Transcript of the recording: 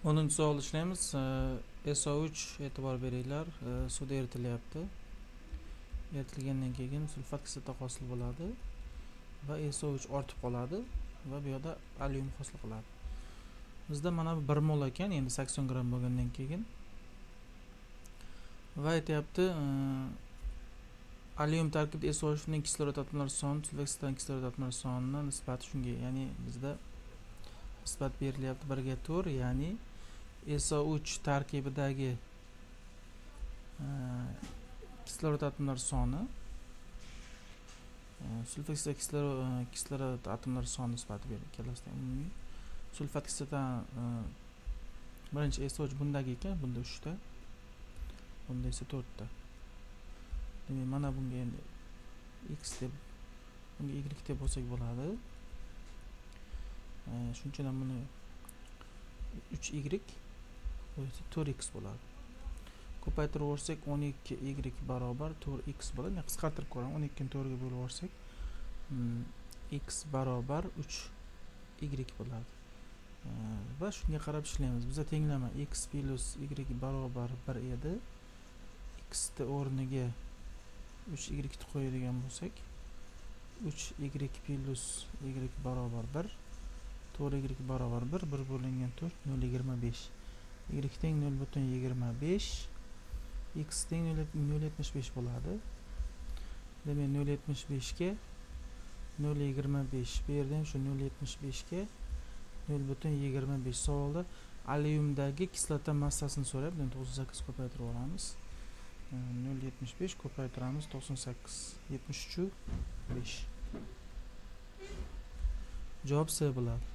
10-savol ishlaymiz. SO3, e'tibor beringlar, suvda eritilyapti. Eritilgandan keyin sulfat kislota hosil bo'ladi va SO3 ortib qoladi va bu yerda alyum hosil qiladi. Bizda mana bu 1 mol ekan, endi 80 gramm bo'lgandan keyin. Va aytyapti, alyum tarkibida SO3 ning kislorod atomlari soni sulfat kislotaning kislorod atomlari sonini nisbati shunga, ya'ni bizda nisbat berilyapti 1 ga 4, ya'ni SO3 tarkibidagi kislorod atomlari soni sulfat kislota kislorod atomlari soni nisbati berilgan. Ikkalasida umumiy sulfat kislota, birinchi SO3 bundagi ekan, bunda 3 ta, bunda esa 4 ta. Demak, mana bunga endi x deb, bunga y deb olsak bo'ladi. Shuning uchun ham buni 3y, bu esa 4x bo'ladi. Ko'paytirib yuborsak, 12y barobar 4x bo'ladi. Men qisqartirib ko'raman. 12 ni 4 ga bo'lib yuborsak, x barobar 3y bo'ladi. Va shunga qarab ishlaymiz. Bizda tenglama x plyus y barobar 1 edi. X ni o'rniga 3y ni qo'yadigan bo'lsak, 3y plyus y barobar 1, 4y barobar 1, 1 bo'lingan 4 0,25. Y teng 0,25, x teng 0,75 bo'ladi. Demak, 0,75 ga 0,25, bu yerda ham shu 0,75 ga 0,25. Savolda alyumdagi kislota massasini so'rayapti. Endi 98 ko'paytirib yuboramiz. 0,75 ko'paytiramiz 98, 73,5. Javob C bo'ladi.